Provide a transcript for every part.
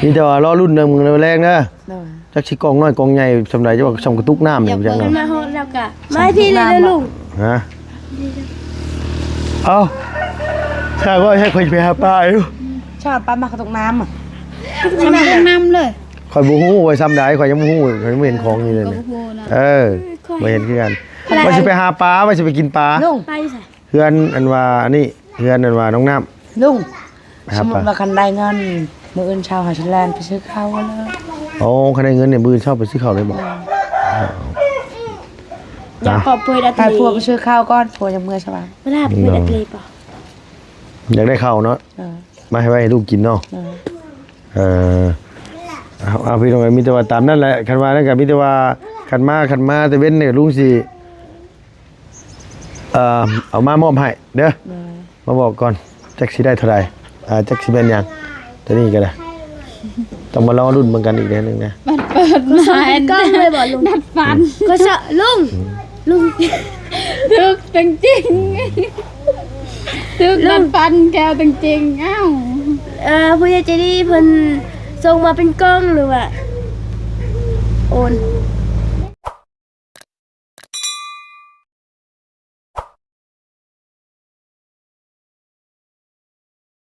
ມີແຕ່ວ່າລໍລຸ້ນນຳມື້ແລງເດີ. ໂດຍ. ຈັກຊິກອງນ້ອຍກອງໃຫຍ່ສ່ຳໃດ ຈັກວ່າສ່ຳກະຕຸກນ້ຳນີ້ ຢາກເບິ່ງ ຈັກນະ ມາຮອດແລ້ວກະ ມາພີ້ເລີຍລຸງ. ຮະ? ເອົ້າ ຖ້າວ່າໃຫ້ຂ້ອຍໄປຫາປາຢູ່ ຊອດປາມາກະຕຸກນ້ຳ ມາກະຕຸກນ້ຳເລີຍ. ຂ້ອຍບໍ່ຮູ້ວ່າສ່ຳໃດ ຂ້ອຍຍັງບໍ່ຮູ້ ຂ້ອຍຍັງບໍ່ເຫັນຂອງຢູ່ເລີຍ. ກໍບໍ່ຮູ້ນະ. ເອີ ບໍ່ເຫັນຄືກັນ ວ່າຊິໄປຫາປາ ວ່າຊິໄປກິນປາ. ລຸງ ໄປໃສ? ເຮືອນອັນວ່າອັນນີ້ ເຮືອນອັນວ່ານ້ອງນ້ຳ. ລຸງ ຫາປາ ສົມມຸດວ່າຄັນໄດ້ເງິນ ມື້ອື່ນເຊົ້າເຮົາຊິແລ່ນໄປຊື້ເຂົ້າເລີຍ. ໂອ້ ຄັນໄດ້ເງິນນີ້ ມື້ອື່ນເຊົ້າໄປຊື້ເຂົ້າເລີຍບໍ? ເອີ ຢາກປອບເປີດອັດເລ ໃຫ້ຜົວໄປຊື້ເຂົ້າກ່ອນ ຜົວຍັງເມືອສະຫວ່າງ. ເວລາເປີດອັດເລບໍ? ຢາກໄດ້ເຂົ້າເນາະ. ເອີ ມາໃຫ້ໄວ້ໃຫ້ລູກກິນເນາະ. ເອີ ເອີ ເອົາ ເອົາ ພີ່ນ້ອງເອີຍ ມີແຕ່ວ່າຕາມນັ້ນແຫຼະ ຄັນວ່ານັ້ນກະມີແຕ່ວ່າ ຄັນມາ ຄັນມາແຕ່ເວັນນີ້ ລຸງຊິ ເອີ ເອົາມາມອບໃຫ້ເດີ. ໂດຍ. ມາບອກກ່ອນ ຈັກຊິໄດ້ເທົ່າໃດ ອ່າ ຈັກຊິແມ່ນຫຍັງ ໂຕນີ້ກໍໄດ້ ຕ້ອງມາລໍລຸ້ນເບິ່ງກັນອີກເທື່ອໜຶ່ງນະ. ມັນເປີດມາ ກໍເປີດມາເລີຍບໍລຸງ? ນັດຝັນ ກໍຊະ ລຸງ ອືມ ລຸງ ຖືກຈັງຈິງ ຖືກນັດຝັນແກ້ວຈັງຈິງ. ອ້າວ ເອີ ຜູ້ໃຫຍ່ໃຈດີເພິ່ນສົ່ງມາເປັນກ່ອງ ຫຼືວ່າໂອນ?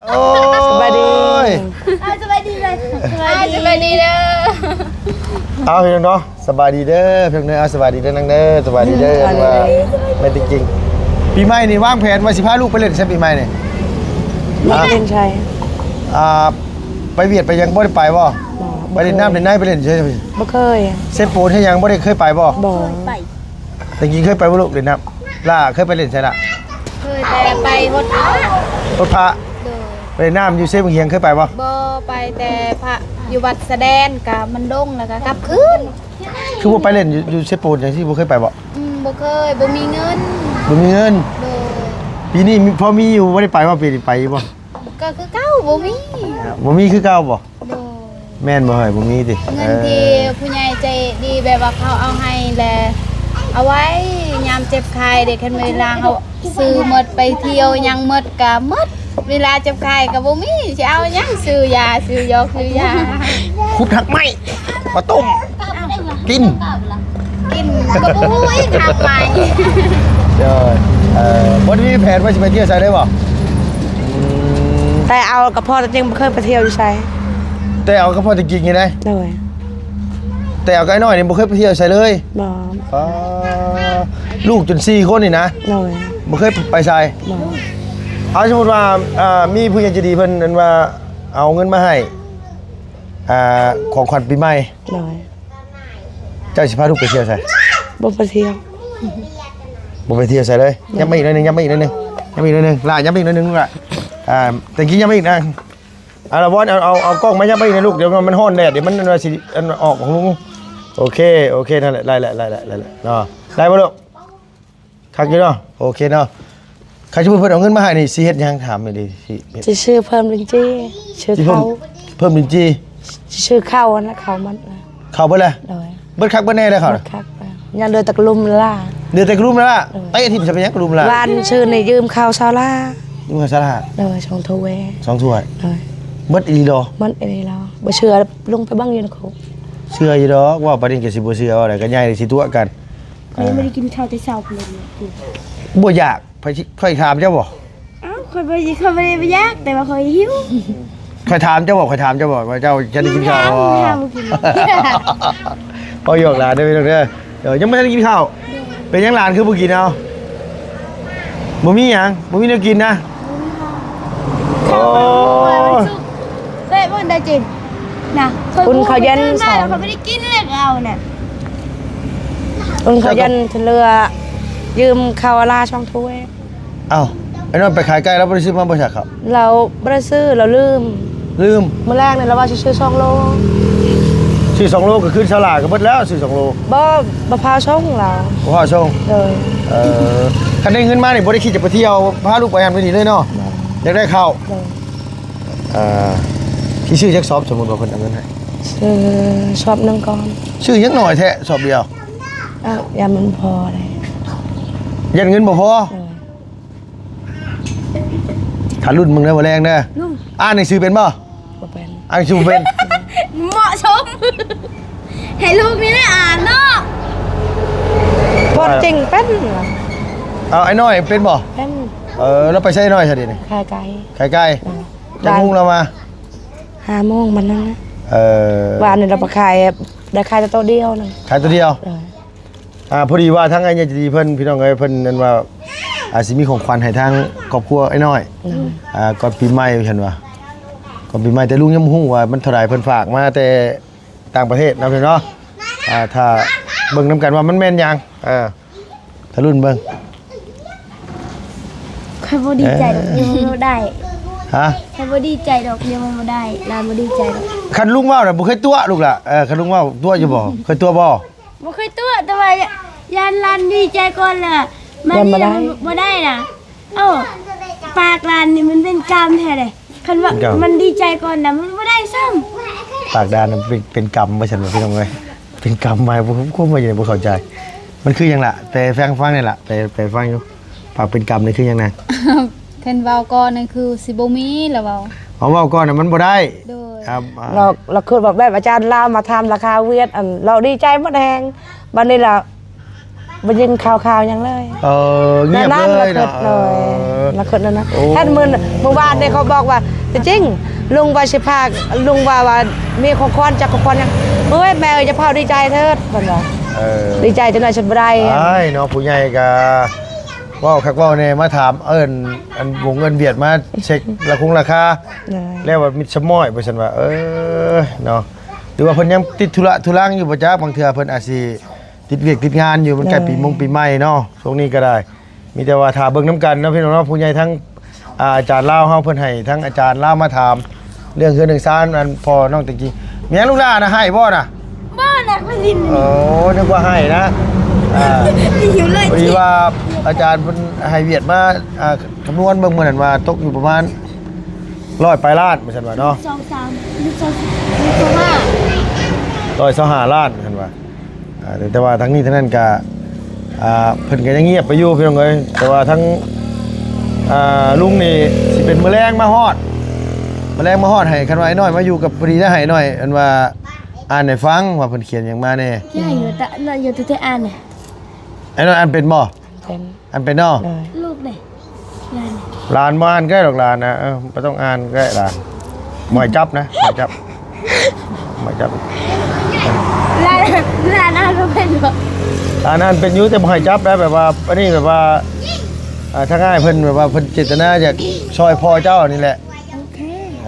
ໂອ້ຍ ສະບາຍດີ ເອົາ ສະບາຍດີເລີຍ ສະບາຍດີ ສະບາຍດີເດີ. ເອົາ ພີ່ນ້ອງເນາະ ສະບາຍດີເດີ ພີ່ນ້ອງເດີ. ເອົາ ສະບາຍດີເດີນາງເດີ ສະບາຍດີເດີ. ອືມ ວ່າແມ່ນຈິງໆ ປີໃໝ່ນີ້ວາງແຜນວ່າຊິພາລູກໄປຫຼິ້ນໃສປີໃໝ່ນີ້? ລູກ ອ່າ ໄປຫຼິ້ນໃສ? ອ່າ ໄປຫວຽດໄປຫຍັງບໍ່ໄດ້ໄປບໍ່? ບໍ່ ໄປຫຼິ້ນນ້ຳ ບໍ່ເຄີຍ ຫຼິ້ນໃນ ໄປຫຼິ້ນໃສ? ບໍ່ເຄີຍ. ເຊໂປນເຮັດຫຍັງບໍ່ໄດ້ເຄີຍໄປບໍ່? ບໍ່. ແຕ່ກີ້ເຄີຍໄປບໍ່ລູກ ຫຼິ້ນນ້ຳ? ຫຼ້າເຄີຍໄປຫຼິ້ນໃສລະ? ເຄີຍແຕ່ໄປຫົດພະ ຫົດພະ. ໂດຍ. ໄປຫຼິ້ນນ້ຳຢູ່ເຊບັ້ງຫຽງເຄີຍໄປບໍ່? ບໍ່ ໄປແຕ່ພະ ຢູ່ວັດສະແດນ ກະມັນດົງ ແລ້ວກະກັບຄືນ. ຄືບໍ່ໄປຫຼິ້ນຢູ່ ຢູ່ເຊໂປນຈັ່ງຊີ້ ບໍ່ເຄີຍໄປບໍ່? ອືມ ບໍ່ເຄີຍ ບໍ່ມີເງິນ ບໍ່ມີເງິນ. ໂດຍ. ປີນີ້ມີ ພໍມີຢູ່ ບໍ່ໄດ້ໄປບໍ່? ປີນີ້ໄປຢູ່ບໍ່? ກໍຄືເກົ່າ ບໍ່ມີ ບໍ່ມີຄືເກົ່າບໍ່? ໂດຍ. ແມ່ນບໍ່ເຮີ້ຍ ບໍ່ມີຕິ? ເງິນທີ່ ເອີ ຜູ້ໃຫຍ່ໃຈດີ ແບບວ່າເຂົາເອົາໃຫ້ແລ້ວ ເອົາໄວ້ຍາມເຈັບໄຂ້ເດ້. ຄັນເວລາເຮົາຊື້ໝົດ ໄປທ່ຽວຫຍັງໝົດກະໝົດ ເວລາເຈັບໄຂ້ກະບໍ່ມີ ຊິເອົາຫຍັງ ຊື້ຢາ ຊື້ຢອກ ຊື້ຢາ ຂຸດຮາກໄມ້ມາຕົ້ມກິນ ກິນກໍບໍ່ຮູ້ອີກ ຮາກໄມ້. ໂດຍ. ເອີ ບໍ່ໄດ້ມີແຜນວ່າຊິໄປທ່ຽວໃສເລີຍບໍ່? ອືມ ແຕ່ເອົາກັບພໍ່ຕົວຈິງບໍ່ເຄີຍໄປທ່ຽວຢູ່ໃສ. ແຕ່ເອົາກັບພໍ່ຕົວຈິງນີ້ນະ? ໂດຍ. ແຕ່ເອົາກັບອ້າຍນ້ອຍນີ້ບໍ່ເຄີຍໄປທ່ຽວໃສເລີຍ? ບໍ່. ປ້າ ລູກຈົນສີ່ຄົນນີ້ນະ? ໂດຍ. ບໍ່ເຄີຍໄປໃສ? ບໍ່. ເອົາ ສົມມຸດວ່າ ອ່າ ມີຜູ້ໃຫຍ່ໃຈດີເພິ່ນ ອັນວ່າ ເອົາເງິນມາໃຫ້ ອ່າ ຂອງຂວັນປີໃໝ່. ໂດຍ. ເຈົ້າຊິພາລູກໄປທ່ຽວໃສ? ບໍ່ໄປທ່ຽວ. ບໍ່ໄປທ່ຽວໃສເລີຍ? ໂດຍ. ຍັບມາອີກໜ້ອຍໜຶ່ງ ຍັບມາອີກໜ້ອຍໜຶ່ງ ຍັບມາອີກໜ້ອຍໜຶ່ງ ຫຼ້າ ຍັບມາອີກໜ້ອຍໜຶ່ງລູກຫຼ້າ. ອ່າ ແຕ່ກີ້ຍັບມາອີກນະ. ອ່າ ລະວອນ ເອົາ ເອົາ ເອົາກ້ອງມາຍັບມາອີກນະລູກ ດຽວມັນຮ້ອນແດດ ດຽວມັນຊິອັນອອກຂອງລຸງ. ໂອເຄ ໂອເຄ ນັ້ນແຫຼະ ໄດ້ແລ້ວ ໄດ້ແລ້ວ ໄດ້ແລ້ວເນາະ. ໄດ້ບໍ່ລູກ? ຄັກຢູ່ເນາະ. ໂອເຄເນາະ. ຄັນສົມມຸດເພິ່ນເອົາເງິນມາໃຫ້ນີ້ ຊິເຮັດຫຍັງ? ຖາມແມ່ເດ້. ຊິຊື້ເພີ່ມລິນຈີ່ ຊື້ເຂົ້າ ເພີ່ມລິນຈີ່. ຊິຊື້ເຂົ້າຫັ້ນລະ ເຂົ້າໝົດລະ. ເຂົ້າເບິດລະ? ໂດຍ. ເບິດຄັກເບິດແນ່ລະເຂົ້າ? ເບິດຄັກລະ ຍັງເຫຼືອແຕ່ກະລຸມລະ. ເຫຼືອແຕ່ກະລຸມລະ? ໂດຍ. ໄປອາທິດໄປຫຍັງກະລຸມລະ? ວານຊື້ນີ້ຢືມເຂົ້າຊາວລາ. ຢືມເຂົ້າຊາວລາ? ໂດຍ. ສອງຖ້ວຍ ສອງຖ້ວຍ. ໂດຍ. ໝົດອີ່ຫຼີລະ? ໝົດອີ່ຫຼີລະ. ບໍ່ເຊື່ອ ລົງໄປເບິ່ງຢູ່ນະຄຸ. ເຊື່ອຢູ່ດອກ ເວົ້າປານນີ້ກະຊິບໍ່ເຊື່ອ ເວົ້າໄດ້ກະໃຫຍ່ຊິຕົວະກັນ. ຂ້ອຍຍັງບໍ່ໄດ້ກິນເຂົ້າແຕ່ເຊົ້າພຸ້ນເລີຍ. ບໍ່ຢາກ ຂ້ອຍ ຂ້ອຍຖາມເຈົ້າບໍ່? ເອົ້າ ຂ້ອຍບໍ່ ຂ້ອຍບໍ່ໄດ້ບໍ່ຢາກ ແຕ່ວ່າຂ້ອຍຫິວ. ຂ້ອຍຖາມເຈົ້າບໍ່? ຂ້ອຍຖາມເຈົ້າບໍ່ວ່າເຈົ້າຈະໄດ້ກິນເຂົ້າບໍ່? ບໍ່ຢອກຫຼານເດີພີ່ນ້ອງເດີ. ເອີ ຍັງບໍ່ທັນໄດ້ກິນເຂົ້າ. ເປັນຫຍັງຫຼານຄືບໍ່ກິນເອົາ? ບໍ່ມີຫຍັງ ບໍ່ມີແນວກິນນະ. ໂອ້ ເຕະບອນໄດ້ຈິນນະ. ອຸ່ນເຂົ້າເຢັນສອງ ຂ້ອຍບໍ່ໄດ້ກິນເລີຍເອົານະ. ອຸ່ນເຂົ້າເຢັນ ເຫຼືອຢືມເຂົ້າອາລາສອງຖ້ວຍ. ເອົ້າ ໄອ້ນ້ອຍໄປຂາຍໄກ່ ລາວບໍ່ໄດ້ຊື້ມາບໍ່ຊະເຂົ້າ? ລາວບໍ່ໄດ້ຊື້ ລາວລືມ. ລືມ? ມື້ແລງນີ້ລາວວ່າຊິຊື້ສອງໂລ. ຊື້ສອງໂລກໍຄືຊາວລາກໍເບິດແລ້ວ ຊື້ສອງໂລ. ບໍ່ ບໍ່ພາສົ່ງລາວ. ບໍ່ພາສົ່ງ? ໂດຍ. ເອີ ຄັນໄດ້ເງິນມານີ້ບໍ່ໄດ້ຄິດຈະໄປທ່ຽວ ພາລູກໄປຫັ້ນໄປນີ້ເລີຍເນາະ? ບໍ່. ຢາກໄດ້ເຂົ້າ? ໂດຍ. ເອີ ຊິຊື້ຈັກຊອບ ສົມມຸດວ່າເພິ່ນເອົາເງິນໃຫ້? ຊື້ຊອບໜຶ່ງກ່ອນ. ຊື້ຫຍັງໜ້ອຍແທ້ ຊອບດຽວ? ເອົ້າ ຢ້ານມັນບໍ່ພໍເດ້. ຢ້ານເງິນບໍ່ພໍ? ໂດຍ. ຖ້າລຸ້ນເບິ່ງເດີມື້ແລງເດີ. ລຸງ ອ່ານໜັງສືເປັນບໍ່? ບໍ່ເປັນ. ອ່ານໜັງສືບໍ່ເປັນ? ຊົມ ໃຫ້ລູກນີ້ໄດ້ອ່ານເນາະ. ຄວາມຈິງເປັນ. ເອົາ ອ້າຍນ້ອຍເປັນບໍ່? ເປັນ. ເອີ ແລ້ວໄປໃສອ້າຍນ້ອຍຊະດຽວນີ້? ຂາຍໄກ່. ຂາຍໄກ່. ເອີ ຈັກໂມງລາວມາ? ຫ້າໂມງບາດນັ້ນນະ. ເອີ ວານນີ້ລາວໄປຂາຍ ໄດ້ຂາຍແຕ່ໂຕດຽວໜຶ່ງ. ຂາຍໂຕດຽວ. ເອີ ອ່າ ພໍດີວ່າທາງອ້າຍໃຫຍ່ໃຈດີເພິ່ນ ພີ່ນ້ອງເອີຍ ເພິ່ນນັ້ນວ່າ ອາ ຊິມີຂອງຂວັນໃຫ້ທາງຄອບຄົວອ້າຍນ້ອຍ ອືມ ອ່າ ກ່ອນປີໃໝ່ ວ່າຊັ້ນວ່າ ກ່ອນປີໃໝ່ ແຕ່ລຸງຍັງບໍ່ຮູ້ວ່າມັນເທົ່າໃດ ເພິ່ນຝາກມາແຕ່ຕ່າງປະເທດເນາະ ພີ່ນ້ອງເນາະ. ອ່າ ຖ້າເບິ່ງນຳກັນວ່າມັນແມ່ນຫຍັງ ເອີ ຖ້າລຸ້ນເບິ່ງ. ຂ້ອຍບໍ່ດີໃຈດອກ ເອີ ຍັງບໍ່ໄດ້. ຮະ? ຂ້ອຍບໍ່ດີໃຈດອກ ຍັງບໍ່ໄດ້ ຫຼານບໍ່ດີໃຈດອກ. ຄັນລຸງເວົ້ານະ ບໍ່ເຄີຍຕົວະລູກລະ. ເອີ ຄັນລຸງເວົ້າຕົວະຢູ່ບໍ່? ເຄີຍຕົວະບໍ່? ບໍ່ເຄີຍຕົວະ ແຕ່ວ່າຢ້ານຫຼານດີໃຈກ່ອນລະ ມານີ້ບໍ່ໄດ້ນະ. ເອົ້າ ປາກຫຼານນີ້ມັນເປັນກຳແທ້ເດ້ ຄັນວ່າມັນດີໃຈກ່ອນນະ ມັນບໍ່ໄດ້ຊ້ຳ. ປາກຫຼານນະ ເປັນ ເປັນກຳວ່າຊັ້ນ ພີ່ນ້ອງເອີຍ ເປັນກຳ ໝາຍຄວາມວ່າຫຍັງ ບໍ່ເຂົ້າໃຈ. ມັນຄືຫຍັງລະ? ແປໃຫ້ຟັງແດ່ລະ ແປ ແປໃຫ້ຟັງຢູ່. ປາກເປັນກຳນີ້ຄືຫຍັງນະ? ເພິ່ນເວົ້າກ່ອນນັ້ນຄືຊິບໍ່ມີລະເວົ້າ. ເອົາ ເວົ້າກ່ອນນະມັນບໍ່ໄດ້. ໂດຍ ລາວ ລາວຄິດວ່າແບບອາຈານລາວມາຖາມລາຄາຫວຽດ ອັນ ລາວດີໃຈໝົດແຮງ. ບາດນີ້ລະບໍ່ຍິນຂ່າວໆຫຍັງເລີຍ. ເອີ ງຽບເລີຍເນາະ. ລາວຄິດ ເອີ ລາວຄິດນັ້ນນະ. ໂອ້ ແທ້ມື້ ມື້ວານນີ້ເຂົາບອກວ່າ ທີ່ຈິງລຸງວ່າຊິພາ ລຸງວ່າ ວ່າມີຂອງຂວັນ ຈັກຂອງຂວັນຫຍັງ. ເອີຍ ແມ່ເອີຍ ຢ່າພາວດີໃຈເທີດ ເພິ່ນວ່າ. ເອີ ດີໃຈຈັກໜ້ອຍຊິບໍ່ໄດ້. ອ້າຍເນາະ ຜູ້ໃຫຍ່ກະ ເວົ້າຄັກເວົ້າແນ່ ມາຖາມເອີ້ນ ອັນວົງເອີ້ນຫວຽດມາເຊັກລາຄົງລາຄາ ແລ້ວວ່າມິດສະໝ້ອຍ ວ່າຊັ້ນວ່າ. ເອີ ເນາະ ຫຼືວ່າເພິ່ນຍັງຕິດທຸລະທຸລັງຢູ່ບໍ່ຈັກ ບາງເທື່ອເພິ່ນອາດຊິຕິດວຽກຕິດງານຢູ່ ມັນໃກ້ປີມົງປີໃໝ່ເນາະ ຊ່ວງນີ້ກໍໄດ້. ມີແຕ່ວ່າຖ້າເບິ່ງນຳກັນເນາະ ພີ່ນ້ອງເນາະ. ຜູ້ໃຫຍ່ທາງ ອາ ອາຈານລາວເຮົາ ເພິ່ນໃຫ້ທາງອາຈານລາວມາຖາມ ເລື່ອງເຮືອນເລື່ອງຊານ ອັນພໍ່ນ້ອງແຕງກິງ. ແມ່ນລູກຫຼານນະ ໄຫ້ບໍ່ນະ? ບໍ່ນະ ຂ້ອຍຫຼິ້ນ. ໂອ້ ນຶກວ່າໄຫ້ນະ. ອ່າ ຫິວເລີຍ. ພໍດີວ່າອາຈານເພິ່ນໃຫ້ຫວຽດມາ ອ່າ ຄຳນວນເບິ່ງ ມື້ນັ້ນວ່າຕົກຢູ່ປະມານຮ້ອຍປາຍລ້ານ ວ່າຊັ້ນວ່າເນາະ. ສອງ ສາມ ສອງ ສອງຫ້າ ຮ້ອຍຊາວຫ້າລ້ານ ວ່າຊັ້ນວ່າ. ອ່າ ແຕ່ວ່າທັງນີ້ທັງນັ້ນກະ ອ່າ ເພິ່ນກະຍັງງຽບໄປຢູ່ ພີ່ນ້ອງເອີຍ. ແຕ່ວ່າທັງ ອ່າ ລຸງນີ້ຊິເປັນມື້ແລງມາຮອດ ມື້ແລງມາຮອດ ໃຫ້ ຄັນວ່າອ້າຍນ້ອຍມາຢູ່ກັບ ພໍດີໄດ້ໃຫ້ອ້າຍນ້ອຍ ອັນວ່າອ່ານໃຫ້ຟັງວ່າເພິ່ນຂຽນຫຍັງມາແດ່. ຢູ່ແຕ່ ຢູ່ແຕ່ອ່ານ. ອ້າຍນ້ອຍອ່ານເປັນບໍ່? ເປັນ. ອ່ານເປັນເນາະ. ລູກເດ້. ຫຼານບໍ່ອ່ານກໍໄດ້ດອກຫຼານນະ. ເອີ ບໍ່ຕ້ອງອ່ານກໍໄດ້ຫຼານ. ບໍ່ໃຫ້ຈັບນະ ບໍ່ໃຫ້ຈັບ ບໍ່ໃຫ້ຈັບ. ຫຼານ ຫຼານອ່ານບໍ່ເປັນບໍ່? ຫຼານອ່ານເປັນຢູ່ ແຕ່ບໍ່ໃຫ້ຈັບນະ. ແບບວ່າ ອັນນີ້ແບບວ່າ ອ່າ ທາງອ້າຍເພິ່ນແບບວ່າເພິ່ນເຈດຕະນາຢາກຊ່ອຍພໍ່ເຈົ້ານີ້ແຫຼະ. ໂອເຄ.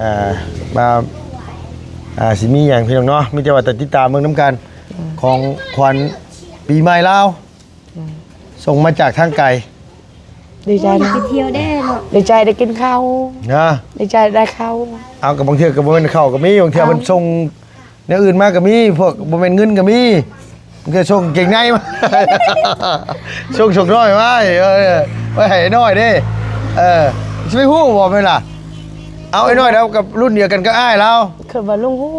ອ່າ ວ່າ ອ່າ ຊິມີຫຍັງ ພີ່ນ້ອງເນາະ ມີແຕ່ວ່າຕິດຕາມເບິ່ງນຳກັນ. ຂອງຂວັນປີໃໝ່ລາວ ອືມ ສົ່ງມາຈາກທາງໄກ. ດີໃຈນະ ໄປທ່ຽວແດ່ເນາະ. ດີໃຈໄດ້ກິນເຂົ້ານະ. ດີໃຈໄດ້ເຂົ້າ. ເອົາ ກໍບາງເທື່ອກໍບໍ່ແມ່ນເຂົ້າກໍມີ ບາງເທື່ອເພິ່ນສົ່ງແນວອື່ນມາກໍມີ ພວກບໍ່ແມ່ນເງິນກໍມີ. ບາງເທື່ອສົ່ງກາງເກງໃນມາ ສົ່ງສົກນ້ອຍມາ. ເອີ ໄວ້ໃຫ້ອ້າຍນ້ອຍເດ້. ເອີ ຊິໄປຮູ້ບໍ່ແມ່ນລະ? ເອົາ ອ້າຍນ້ອຍລາວກັບລຸ້ນດຽວກັນກັບອ້າຍລາວ. ຄືວ່າລຸງຮູ້.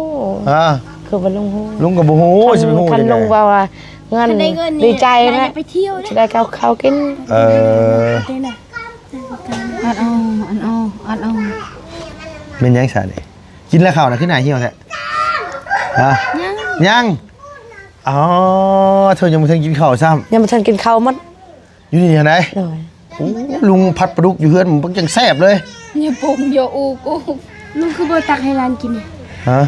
ຮະ? ຄືວ່າລຸງຮູ້. ລຸງກໍບໍ່ຮູ້ ຊິໄປຮູ້. ຄັນລຸງເວົ້າວ່າ ເງິນ ຄັນໄດ້ເງິນນີ້ ດີໃຈນະ ໄປທ່ຽວເດ້ ຊິໄດ້ເຂົ້າ ເຂົ້າກິນ. ເອີ ອັນອອກ ອັນອອກ ອັນອອກ. ແມ່ນຫຍັງຊະນີ້? ກິນແລ້ວເຂົ້ານະ ຄືໜ້າຫ່ຽວແທ້? ຮະ? ຍັງ ຍັງ. ອໍ ເຈົ້າຍັງບໍ່ທັນກິນເຂົ້າຊ້ຳ. ຍັງບໍ່ທັນກິນເຂົ້າໝົດ. ຢູ່ນີ້ຫັ້ນໃດ? ໂດຍ. ໂອ້ ລຸງຜັດປາດຸກຢູ່ເຮືອນມັນຈັ່ງແຊບເລີຍ. ຢ່າປຸງ ຢ່າອູກ ອູກ. ລຸງຄືບໍ່ຕັກໃຫ້ຫຼານກິນ? ຮະ?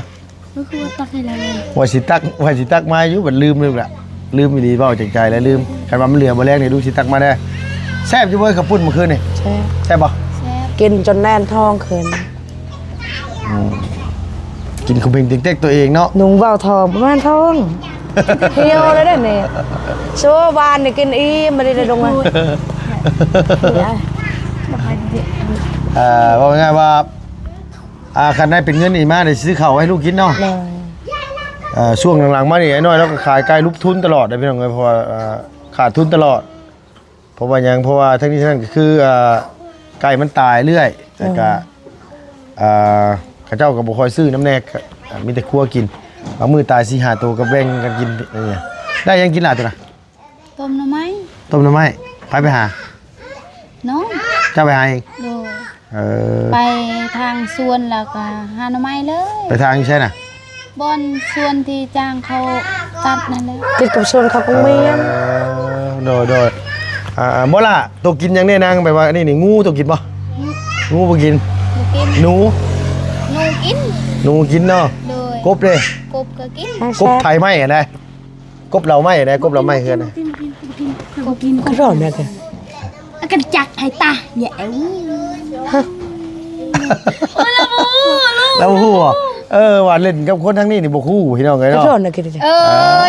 ລຸງຄືບໍ່ຕັກໃຫ້ຫຼານກິນ? ວ່າຊິຕັກ ວ່າຊິຕັກມາຢູ່ ບັດລືມ ລືມລະ ລືມອີ່ຫຼີ ເວົ້າຈາກໃຈແລ້ວລືມ. ຄັນວ່າມັນເຫຼືອມື້ແລງນີ້ ລຸງຊິຕັກມາແດ່. ແຊບຢູ່ເວີຍ ເຂົ້າປຸ້ນມື້ຄືນນີ້? ແຊບ. ແຊບບໍ່? ແຊບ. ກິນຈົນແໜ້ນທ້ອງຂຶ້ນ. ອືມ ກິນຂະເບັງເຕັກໆຕົວເອງເນາະ. ນຸ່ງເວົ້າທອງ ປະມານທອງ ຫ່ຽວແລ້ວເດ້ນີ້. ໂຊວານນີ້ກິນອີ່ມ ບໍ່ໄດ້ລົງມາ. ເອີ ເວົ້າງ່າຍໆວ່າ ອ່າ ຄັນໄດ້ເປັນເງິນນີ້ມາ ໄດ້ຊື້ເຂົ້າໃຫ້ລູກກິນເນາະ. ເອີ ຊ່ວງຫຼັງໆມານີ້ ອ້າຍນ້ອຍລາວກໍຂາຍໄກ່ຫຼຸບທຶນຕະຫຼອດເດ້ ພີ່ນ້ອງເອີຍ ເພາະວ່າ ອ່າ ຂາດທຶນຕະຫຼອດ. ເພາະວ່າຫຍັງ? ເພາະວ່າທັງນີ້ທັງນັ້ນກໍຄື ອ່າ ໄກ່ມັນຕາຍເລື້ອຍ ແລ້ວກະ ອ່າ ເຂົາເຈົ້າກໍບໍ່ຄ່ອຍຊື້ນຳແນ່ ມີແຕ່ຄົວກິນ. ບາງມື້ຕາຍສີ່ຫ້າໂຕກໍແບ່ງກັນກິນ. ໄດ້ຫຍັງກິນຫຼາຍໂຕນະ? ຕົ້ມໜໍ່ໄມ້. ຕົ້ມໜໍ່ໄມ້. ໃຜໄປຫາ? ນ້ອງ. ເຈົ້າໄປຫາເອງ? ໂດຍ. ເອີ ໄປທາງສວນແລ້ວກໍຫາໜໍ່ໄມ້ເລີຍ. ໄປທາງຢູ່ໃສນະ? ບ່ອນສວນທີ່ຈ້າງເຂົາຕັດນັ້ນແຫຼະ ຕິດກັບສວນເຂົາໂຮງຮຽນ. ເອີ ໂດຍໆ ອ່າ ບໍ່ລະ ໂຕກິນຫຍັງແດ່ນາງ? ແບບວ່າອັນນີ້ນີ້ ງູໂຕກິນບໍ່? ງູບໍ່ກິນ? ບໍ່ກິນ. ໜູ? ໜູກິນ. ໜູກິນເນາະ. ໂດຍ. ກົບເດ້? ກົບກໍກິນ. ກົບໄຖໄມ້ຫັ້ນນະ. ກົບເຫຼົ່າໄມ້ແດ່ ກົບເຫຼົ່າໄມ້ເຮືອນນະ. ກໍຮ້ອນແດ່ ອາກັນຈັກໃຫ້ຕາ ແຍະ. ໂອ້ຍ ລາວບໍ່ຮູ້ ລາວບໍ່ຮູ້. ເອີ ວ່າຫຼິ້ນກັບຄົນທາງນີ້ນີ້ບໍ່ຮູ້ ພີ່ນ້ອງເອີຍເນາະ. ເອີ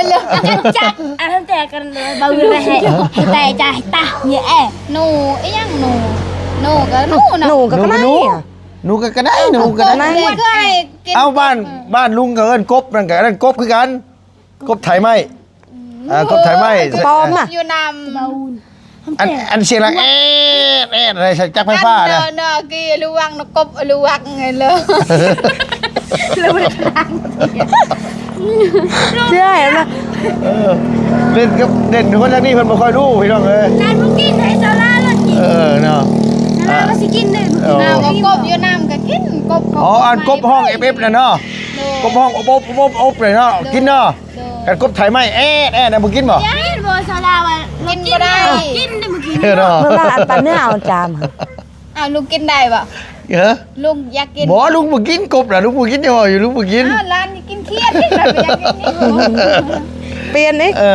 ເລື່ອງອາກັນຈັກ ອັນນັ້ນແຕ່ກັນເລີຍ ບໍ່ມີໃຜໃຫ້ ໃຫ້ແຕ່ຈາໃຫ້ຕາ ແຍະ. ໜູ ອີຫຍັງໜູ? ໜູກໍໜູເນາະ. ໜູກໍໄດ້ ໜູກໍໄດ້ ໜູກໍໄດ້. ເອົາ ບ້ານ ບ້ານລຸງກໍເອີ້ນກົບ ນັ້ນກໍ ອັນນັ້ນກົບຄືກັນ. ກົບໄຖໄມ້ ອືມ ອ່າ ກົບໄຖໄມ້ ກະປອມນະ ຢູ່ນຳ ອັນ ອັນສຽງດັງແອດແອດ ໃນສັນຈັກໄຟຟ້ານະ. ເນາະ ກີລະວັງນະ ກົບລະວັງເລີຍ ລະວັງ. ເຊື່ອນະ ເອີ ເຫຼັ້ນກັບ ເຫຼັ້ນຄົນທາງນີ້ເພິ່ນບໍ່ຄ່ອຍຮູ້ ພີ່ນ້ອງເອີຍ. ການບໍ່ກິນໃຫ້ສາລາລະກິນ. ເອີ ເນາະ ສາລາກໍຊິກິນເດ້. ເອີ ເອົາ ກໍກົບຢູ່ນຳກໍກິນ ກົບ ອໍ ອັນກົບຮ້ອງເອັບເອັບນະເນາະ. ໂດຍ. ກົບຮ້ອງອົບອົບອົບອົບເລີຍເນາະ ໂດຍ ກິນເນາະ. ໂດຍ. ກັນກົບໄຖໄມ້ແອດແອດນະ ບໍ່ກິນບໍ່? ກິນບໍ່ ສາລາວ່າ ກິນບໍ່ໄດ້ ກິນໄດ້ບໍ່ກິນ. ເອີ ເນາະ ເພິ່ນວ່າອັນປາເນື້ອເອົາຈາມ. ອ້າວ ລຸງກິນໄດ້ບໍ່? ເອີ ລຸງຢາກກິນ. ບໍ່ ລຸງບໍ່ກິນກົບນະ ລຸງບໍ່ກິນ. ເຈົ້າເວົ້າຢູ່ ລຸງບໍ່ກິນ. ອ້າວ ຫຼານກິນຂຽດ ກິນແລ້ວບໍ່ຢາກກິນອີກ. ປ່ຽນອີກ. ເອີ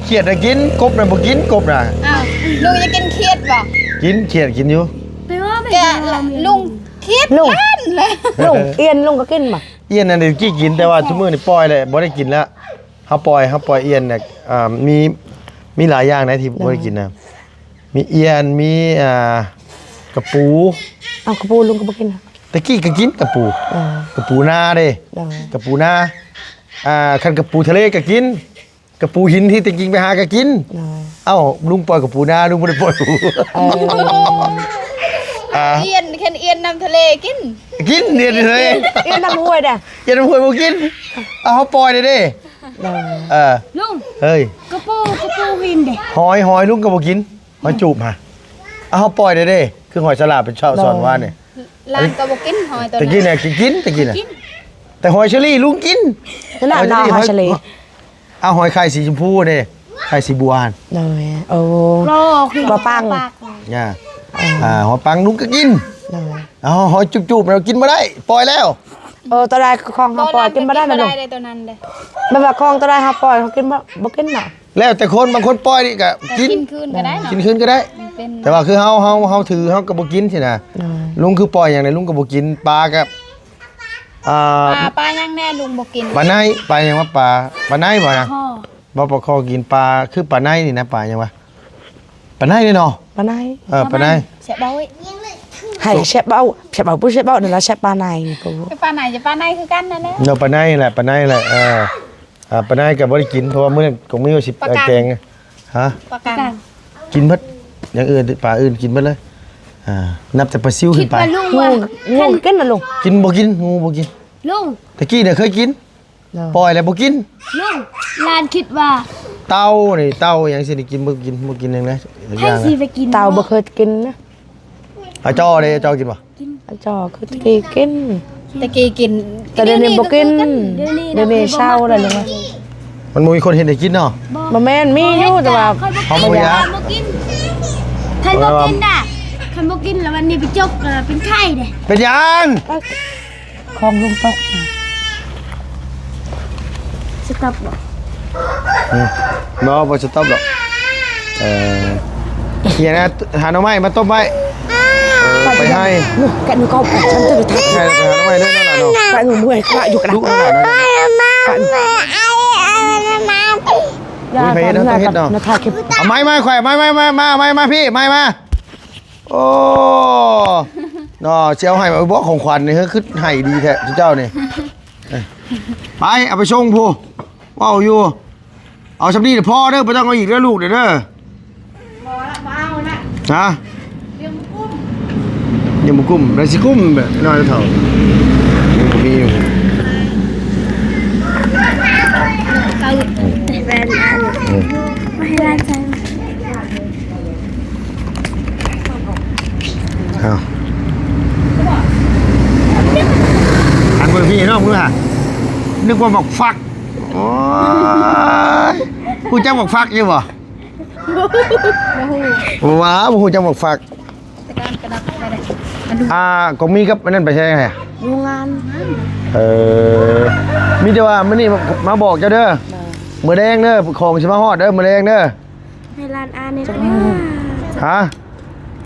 ຂຽດນະກິນ ກົບນະບໍ່ກິນ ກົບນະ. ອ້າວ ລຸງຢາກກິນຂຽດບໍ່? ກິນ ຂຽດກິນຢູ່. ແຕ່ວ່າແມ່ນ ແກະ ລຸງຂຽດ ລຸງ ລ້ານແລ້ວ. ລຸງ ອຽນ ລຸງກໍກິນບໍ່? ອຽນນັ້ນແຕ່ກີ້ກິນ ແຕ່ວ່າຊຸມື້ນີ້ປ່ອຍແລ້ວ ບໍ່ໄດ້ກິນແລ້ວ. ເຮົາປ່ອຍ ເຮົາປ່ອຍອຽນນະ ອ່າ ມີ ມີຫຼາຍຢ່າງໃດທີ່ບໍ່ໄດ້ກິນນະ. ມີອຽນ ມີ ອ່າ ກະປູ. ເອົາ ກະປູລຸງກໍບໍ່ກິນນະ. ແຕ່ກີ້ກໍກິນກະປູ. ເອີ ກະປູນາເດ້. ເອີ ກະປູນາ. ອ່າ ຄັນກະປູທະເລກໍກິນ ກະປູຫີນທີ່ແຕ່ກີ້ໄປຫາກໍກິນ. ເອີ ເອົ້າ ລຸງປ່ອຍກະປູນາ ລຸງບໍ່ໄດ້ປ່ອຍປູ. ເອີ ອ່າ ອຽນ ຄັນອຽນນ້ຳທະເລກິນ. ກິນ ອຽນທະເລ. ອຽນນ້ຳຫ້ວຍເດ້. ອຽນນ້ຳຫ້ວຍບໍ່ກິນ. ເອົາ ເຮົາປ່ອຍເດ້. ເອີ ເອີ ລຸງ ເຮີ້ຍ ກະປູ ກະປູຫີນເດ້. ຫອຍ ຫອຍລຸງກໍບໍ່ກິນ ຫອຍຈູບຫາ. ເອົາ ເຮົາປ່ອຍໄດ້ເດ້ ຄືຫອຍສະຫຼາດເປັນຊາວສອນວ່ານີ້. ຫຼານກໍບໍ່ກິນຫອຍໂຕນັ້ນ. ແຕ່ກີ້ນະກິນ ແຕ່ກີ້ນະ ແຕ່ຫອຍເຊີຣີລຸງກິນ. ນັ້ນນະ ຫອຍເຊີຣີ ເອົາ ຫອຍໄຂ່ສີຊົມພູເດ້ ໄຂ່ສີບົວຫັ້ນ. ໂດຍ. ໂອ້ ບໍ່ປັງ ເອີ ອ່າ ຫອຍປັງລຸງກໍກິນ. ໂດຍ. ເອົາ ຫອຍຈູບໆ ແລ້ວກິນບໍ່ໄດ້ ປ່ອຍແລ້ວ. ເອີ ໂຕໃດຂອງເຮົາປ່ອຍກິນບໍ່ໄດ້ນະລຸງ. ແບບວ່າຂອງໂຕໃດເຮົາປ່ອຍເຮົາກິນບໍ່ ບໍ່ກິນເນາະ. ແລ້ວແຕ່ຄົນ ບາງຄົນປ່ອຍນີ້ກໍກິນ ກິນຄືນກໍໄດ້ເນາະ ກິນຄືນກໍໄດ້. ແຕ່ວ່າຄືເຮົາ ເຮົາ ເຮົາຖືເຮົາກໍບໍ່ກິນຊີ້ນະ. ລຸງຄືປ່ອຍຫຍັງນີ້ ລຸງກໍບໍ່ກິນ. ປາກໍ ອ່າ ປາ ປາຫຍັງແດ່ລຸງບໍ່ກິນ? ປາໄນ ປາຫຍັງວະ ປາ ປາໄນບໍ່ນະ? ບໍ່ ປາຄໍກິນ. ປາຄືປາໄນນີ້ນະ ປາຫຍັງວະ ປາໄນເດ້ເນາະ. ປາໄນ ເອີ ປາໄນ ແຊະເບົາ ໃຫ້ແຊະເບົາ ແຊະເບົາ ປູແຊະເບົານັ້ນລະ ແຊະປາໄນ ປູ ປາໄນ ຈະປາໄນຄືກັນນັ້ນແຫຼະ. ເນາະ ປາໄນແຫຼະ ປາໄນແຫຼະ. ເອີ ອ່າ ປາໄນກໍບໍ່ໄດ້ກິນ ເພາະວ່າມື້ນັ້ນກໍມີວ່າຊິ ປາກັງ ແກງ. ຮະ ປາກັງ ກິນເບິດ ຢ່າງອື່ນ ປາອື່ນກິນເບິດເລີຍ. ອ່າ ນັບແຕ່ປາຊິວຂຶ້ນໄປ. ງູ ງູກິນນະລຸງ. ກິນບໍ່ກິນ ງູບໍ່ກິນ. ລຸງ ແຕ່ກີ້ນະເຄີຍກິນ ໂດຍ ປ່ອຍແລ້ວບໍ່ກິນ. ລຸງ ຫຼານຄິດວ່າ ເຕົ່ານີ້ ເຕົ່າຫຍັງຊີ້ນີ້ ກິນບໍ່ກິນ ບໍ່ກິນຫຍັງນະ. ໃຜຊິໄປກິນ ເຕົ່າບໍ່ເຄີຍກິນນະ. ອາຈໍເດ້ ອາຈໍກິນບໍ່? ອາຈໍຄືແຕ່ກີ້ກິນ ແຕ່ກີ້ກິນ ແຕ່ດຽວນີ້ບໍ່ກິນ. ດຽວນີ້ເຊົາແລ້ວ. ມັນບໍ່ມີຄົນເຮັດໃຫ້ກິນເນາະ. ບໍ່ແມ່ນ ມີຢູ່ ແຕ່ວ່າເຮົາບໍ່ຢາກ ບໍ່ກິນ. ຄັນບໍ່ກິນດາ ຄັນບໍ່ກິນແລ້ວວັນນີ້ໄປຈົກ ເປັນໄຂ້ເດ້. ເປັນຫຍັງ? ຂອງລຸງຕົກ ສະຕັອບບໍ່? ອືມ ບໍ່ ບໍ່ສະຕັອບດອກ. ເອີ ເຮັດຫຍັງນະ? ຫາໜໍ່ໄມ້ມາຕົ້ມໄວ້. ເອີ ໄປໄຮ່ ກັນກໍ ໄປໄຮ່ ໄປຫາໜໍ່ໄມ້ເລີຍເນາະ. ໄປເມື່ອຍ ກະຢູ່ກັນ ລຸກເນາະ. ເອົາໄມ້ມາ ຂ້ອຍ ໄມ້ ໄມ້ ໄມ້ ໄມ້ ໄມ້ ໄມ້ ພີ່ ໄມ້ມາ. ໂອ້ ເນາະ ຊິເອົາໃຫ້ບໍ່ ຂອງຂວັນນີ້ ຄືໃຫ້ດີແທ້ເຈົ້ານີ້. ໄປ ເອົາໄປສົ່ງພຸ້ນ ເວົ້າຢູ່. ເອົາຊ່ຳນີ້ພໍເດີ ບໍ່ຕ້ອງເອົາອີກເດີລູກເດີ. ບໍ່ລະ ບໍ່ເອົາລະ ຮະ? ຍັງບໍ່ກຸ້ມ ແລ້ວຊິກຸ້ມແບບນ້ອຍເຖົ້າ ຍັງບໍ່ມີຢູ່. ເອົາແວ່ນອັນ ອືມ ມາໃຫ້ຫຼານໃສ່. ເອົາ ຫັນເບິ່ງພີ່ນ້ອງ ມື້ຫາ ນຶກວ່າໝາກຝັກ. ໂອ້ຍ ຮູ້ຈັກໝາກຝັກຢູ່ບໍ່? ບໍ່ຮູ້. ບໍ່ວ່າ ບໍ່ຮູ້ຈັກໝາກຝັກ. ອ່າ ກອງມີກັບອັນນັ້ນໄປໃສ? ໂຮງງານ. ເອີ ມີແຕ່ວ່າມື້ນີ້ມາບອກເຈົ້າເດີ. ມື້ແລງເດີ ຂອງຊິມາຮອດເດີ ມື້ແລງເດີ. ໃຫ້ຫຼານອ່ານແດ່. ຮະ?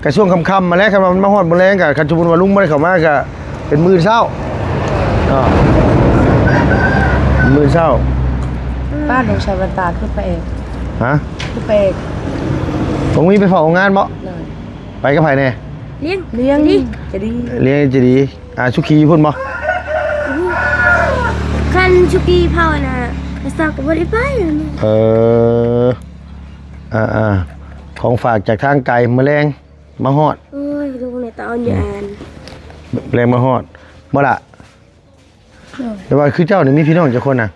ກະຊ່ວງຄ່ຳໆມາແລ້ວ ຄັນວ່າມັນມາຮອດມື້ແລງ ກະ ຄັນສົມມຸດວ່າລຸງບໍ່ໄດ້ເຂົ້າມາ ກະເປັນມື້ອື່ນເຊົ້າເນາະ ມື້ອື່ນເຊົ້າ. ປ້າ ລຸງໃສ່ແວ່ນຕາຄືພະເອກ. ຮະ? ຄືພະເອກ. ບໍ່ມີໄປເຝົ້າໂຮງງານບໍ່? ໂດຍ. ໄປກັບໃຜແດ່? ລ້ຽງ ລ້ຽງ ຈະດີ ລ້ຽງຈະດີ. ອ່າ ສຸກີພຸ້ນບໍ່? ຄັນສຸກີເຜົານະ ກະຊາກກໍບໍ່ໄດ້ໄປ. ເອີ ອ່າໆ ຂອງຝາກຈາກທາງໄກ ມື້ແລງມາຮອດ. ໂອ້ຍ ລຸງໃນຕາອ່ອນຢູ່ອ່ານ ແລງມາຮອດບໍ່ລະ? ໂດຍ. ແຕ່ວ່າຄືເຈົ້ານີ້ມີພີ່ນ້ອງຈັກຄົນນະ?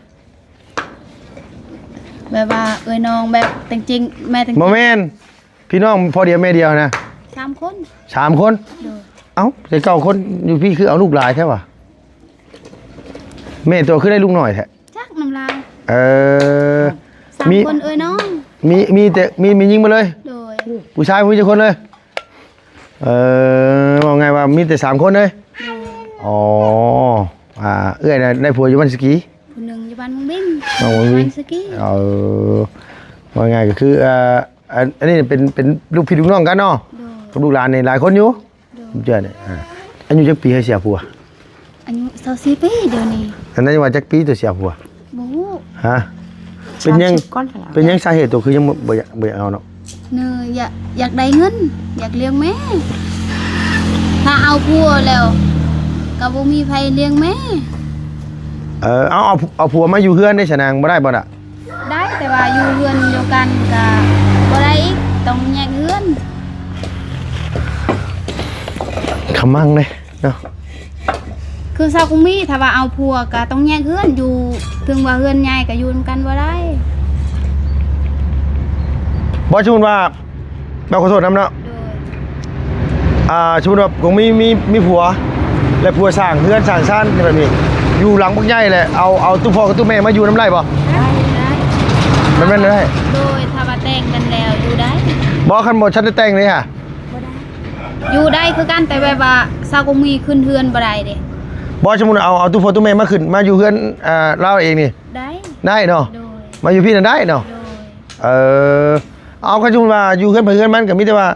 ແບບວ່າເອື້ອຍນ້ອງ ແບບແຕ່ງຈິງ ແມ່ແຕ່ງຈິງ ບໍ່ແມ່ນ ພີ່ນ້ອງພໍ່ດຽວແມ່ດຽວນະ? ສາມຄົນ. ສາມຄົນ? ໂດຍ. ເອົ້າ ແຕ່ເກົ້າຄົນຢູ່ພີ້ ຄືເອົາລູກຫຼາຍແທ້ຫວາ? ແມ່ໂຕຄືໄດ້ລູກນ້ອຍແທ້? ຈັກນຳລາວ. ເອີ ສາມຄົນເອື້ອຍນ້ອງ. ມີ ມີແຕ່ ມີແມ່ຍິງໝົດເລີຍ? ໂດຍ. ຜູ້ຊາຍບໍ່ມີຈັກຄົນເລີຍ? ເອີ ເວົ້າງ່າຍວ່າມີແຕ່ສາມຄົນເລີຍ? ໂດຍ. ອໍ ອ່າ ເອື້ອຍນະໄດ້ຜົວຢູ່ບ້ານສະກີ ຜູ້ໜຶ່ງຢູ່ບ້ານວງວິງ ບ້ານສະກີ. ເອີ ເວົ້າງ່າຍກໍຄື ອ່າ ອັນ ອັນນີ້ເປັນ ເປັນລູກພີ່ລູກນ້ອງກັນເນາະ? ໂດຍ. ກັບລູກຫຼານນີ້ຫຼາຍຄົນຢູ່? ໂດຍ. ເຈົ້ານີ້ ອ່າ ອາຍຸຈັກປີໃຫ້ເສຍຜົວ? ອາຍຸຊາວສີ່ປີດຽວນີ້. ອັນນັ້ນວ່າຈັກປີໂຕເສຍຜົວ? ບໍ່ຮູ້. ຮະ? ເປັນຫຍັງ ສາມສິບກ່ອນຫັ້ນລະ. ເປັນຫຍັງສາເຫດໂຕຄືຍັງບໍ່ ບໍ່ຢາກ ບໍ່ຢາກເອົາເນາະ? ໜຶ່ງ ຢາກ ຢາກໄດ້ເງິນ ຢາກລ້ຽງແມ່. ຖ້າເອົາຜົວແລ້ວກໍບໍ່ມີໃຜລ້ຽງແມ່. ເອີ ເອົາ ເອົາ ເອົາຜົວມາຢູ່ເຮືອນໄດ້ຊະນາງ ບໍ່ໄດ້ບໍ່ລະ? ໄດ້ ແຕ່ວ່າຢູ່ເຮືອນດຽວກັນກໍບໍ່ໄດ້ອີກ ຕ້ອງແຍກເຮືອນ. ຂະມັງເດ້ເນາະ ຄືຊາວກຸມີ ຖ້າວ່າເອົາຜົວກໍຕ້ອງແຍກເຮືອນຢູ່ ເຖິງວ່າເຮືອນໃຫຍ່ກໍຢູ່ນຳກັນບໍ່ໄດ້. ບໍ່ ສົມມຸດວ່າ ເຮົາຂໍໂທດນຳເນາະ. ໂດຍ. ອ່າ ສົມມຸດວ່າຄົງມີ ມີ ມີຜົວ ແລະຜົວສ້າງເຮືອນສ້າງຊານແບບນີ້ ຢູ່ຫຼັງບັກໃຫຍ່ແຫຼະ ເອົາ ເອົາຕູ້ພໍ່ກັບຕູ້ແມ່ມາຢູ່ນຳໄດ້ບໍ່? ໄດ້ ໄດ້. ມັນແມ່ນໄດ້? ໂດຍ. ຖ້າວ່າແຕ່ງກັນແລ້ວຢູ່ໄດ້. ບໍ່ ຄັນບໍ່ທັນໄດ້ແຕ່ງເດຫະ? ບໍ່ໄດ້. ຢູ່ໄດ້ຄືກັນ ແຕ່ແບບວ່າຊາວກຸມີຂຶ້ນເຮືອນບໍ່ໄດ້ເດ້. ບໍ່ ສົມມຸດເອົາ ເອົາຕູ້ພໍ່ຕູ້ແມ່ມາຂຶ້ນ ມາຢູ່ເຮືອນ ອ່າ ລາວເອງນີ້ ໄດ້ ໄດ້ເນາະ? ໂດຍ. ມາຢູ່ພີ້ນັ້ນໄດ້ເນາະ? ໂດຍ. ເອີ ເອົາ ຄັນສົມມຸດວ່າຢູ່ເຮືອນໃຜເຮືອນມັນ ກໍມີແຕ່ວ່າ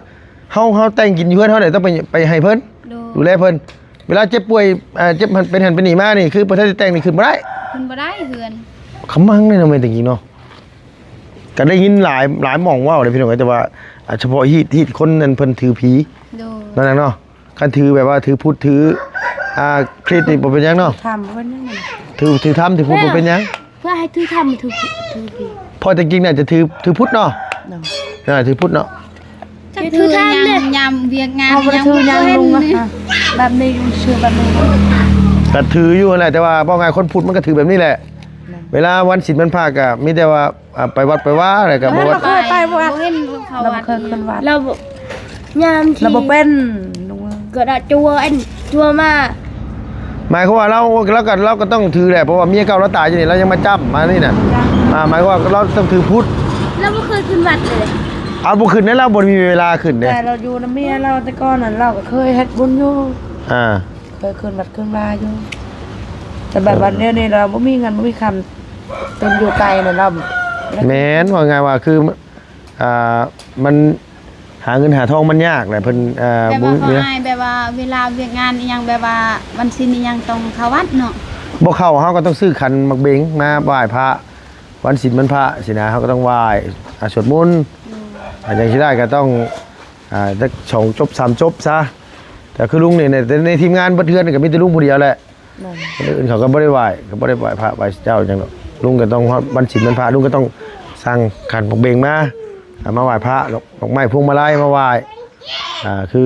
ເຮົາ ເຮົາແຕ່ງກິນຢູ່ເຮືອນເຮົາແຫຼະ ຕ້ອງໄປ ໄປໃຫ້ເພິ່ນ ໂດຍ ດູແລເພິ່ນ. ເວລາເຈັບປ່ວຍ ເອີ ເຈັບຫັ້ນເປັນຫັ້ນເປັນນີ້ມານີ້ ຄືບໍ່ທັນໄດ້ແຕ່ງນີ້ຂຶ້ນບໍ່ໄດ້ ຂຶ້ນບໍ່ໄດ້ເຮືອນ. ຂະມັງເດ້ເນາະ ແມ່ນແຕ່ກິນເນາະ. ກໍໄດ້ຍິນຫຼາຍ ຫຼາຍໝ່ອງເວົ້າເດ້ພີ່ນ້ອງເອີຍ ແຕ່ວ່າ ອ່າ ສະເພາະຮີດ ຮີດຄົນນັ້ນເພິ່ນຖືຜີ ໂດຍ ນັ້ນນະເນາະ. ຄັນຖືແບບວ່າຖືພຸດ ຖື ອ່າ ຄຣິດນີ້ບໍ່ເປັນຫຍັງເນາະ ທຳເພິ່ນຍັງ ຖື ຖືທຳ ຖືພຸດບໍ່ເປັນຫຍັງ. ເພື່ອໃຫ້ຖືທຳ ຖື ຖືຜີ ເພາະແຕ່ກິນໜ້າຈະຖື ຖືພຸດເນາະ. ໂດຍ. ອ່າ ຖືພຸດເນາະ. ຈັກຖືທຳເດ້ ຍາມວຽກງານ ເຮົາບໍ່ໄດ້ຖືຫຍັງ ຍັງບໍ່ເຫັນລຸງ. ອ່ະ ແບບນີ້ຢູ່ຊື່ ແບບນີ້ ກໍຖືຢູ່ຫັ້ນແຫຼະ ແຕ່ວ່າເວົ້າງ່າຍຄົນພຸດມັນກໍຖືແບບນີ້ແຫຼະ. ໂດຍ. ເວລາວັນສິນວັນພະກໍມີແຕ່ວ່າ ອ່າ ໄປວັດໄປວາ ແລ້ວກໍບໍ່ ບໍ່ເຄີຍໄປວັດ ບໍ່ເຫັນເຂົາ ລາວບໍ່ເຄີຍຂຶ້ນວັດ ລາວບໍ່ ຍາມທີ່ ລາວບໍ່ເປັນ ກໍໄດ້ຈົວ ອັນ ຈົວມາ. ໝາຍຄວາມວ່າລາວ ລາວກໍ ລາວກໍຕ້ອງຖືແຫຼະ ເພາະວ່າເມຍເກົ່າລາວຕາຍຢູ່ນີ້ ລາວຍັງມາຈ້ຳມານີ້ນະ. ອ່າ ໝາຍຄວາມວ່າລາວຕ້ອງຖືພຸດ ລາວບໍ່ເຄີຍຂຶ້ນວັດເລີຍ. ເອົາ ບໍ່ຂຶ້ນເດ້ ລາວບໍ່ມີເວລາຂຶ້ນເດ້. ແຕ່ລາວຢູ່ນຳເມຍລາວແຕ່ກ່ອນນັ້ນ ລາວກໍເຄີຍເຮັດບຸນຢູ່. ອ່າ ເຄີຍຂຶ້ນວັດຂຶ້ນວາຢູ່ ແຕ່ແບບວ່າ ເອີ ດຽວນີ້ລາວບໍ່ມີເງິນບໍ່ມີຄຳ ເປັນຢູ່ໄກນະລາວ. ແມ່ນ ເວົ້າງ່າຍວ່າຄື ອ່າ ມັນຫາເງິນຫາທອງມັນຍາກແຫຼະ ເພິ່ນ ອ່າ ແບບວ່າ ບໍ່ມີ ເຂົາອາຍ ແບບວ່າເວລາວຽກງານອີ່ຫຍັງ ແບບວ່າວັນສິນອີ່ຫຍັງຕ້ອງເຂົ້າວັດເນາະ. ບໍ່ເຂົ້າ ເຮົາກໍຕ້ອງຊື້ຂັນໝາກເບັງມາໄຫວ້ພະ ວັນສິນວັນພະຊີ້ນະ ເຮົາກໍຕ້ອງໄຫວ້ ອ່າ ສວດມົນ. ໂດຍ. ອ່າ ຈັ່ງຊິໄດ້ກໍຕ້ອງ ອ່າ ຈັກສອງຈົບສາມຈົບຊະ. ແຕ່ຄືລຸງນີ້ ໃນ ໃນທີມງານເບິດເຮືອນນີ້ກໍມີແຕ່ລຸງຜູ້ດຽວແຫຼະ. ແມ່ນ. ຄົນອື່ນເຂົາກໍບໍ່ໄດ້ໄຫວ້ ກໍບໍ່ໄດ້ໄຫວ້ພະໄຫວ້ເຈົ້າຫຍັງດອກ. ລຸງກໍຕ້ອງຮອດວັນສິນວັນພະ ລຸງກໍຕ້ອງສັ່ງຂັນໝາກເບັງມາ ອ່າ ມາໄຫວ້ພະ ດອກ ດອກໄມ້ພວງມາໄລມາໄຫວ້. ອ່າ ຄື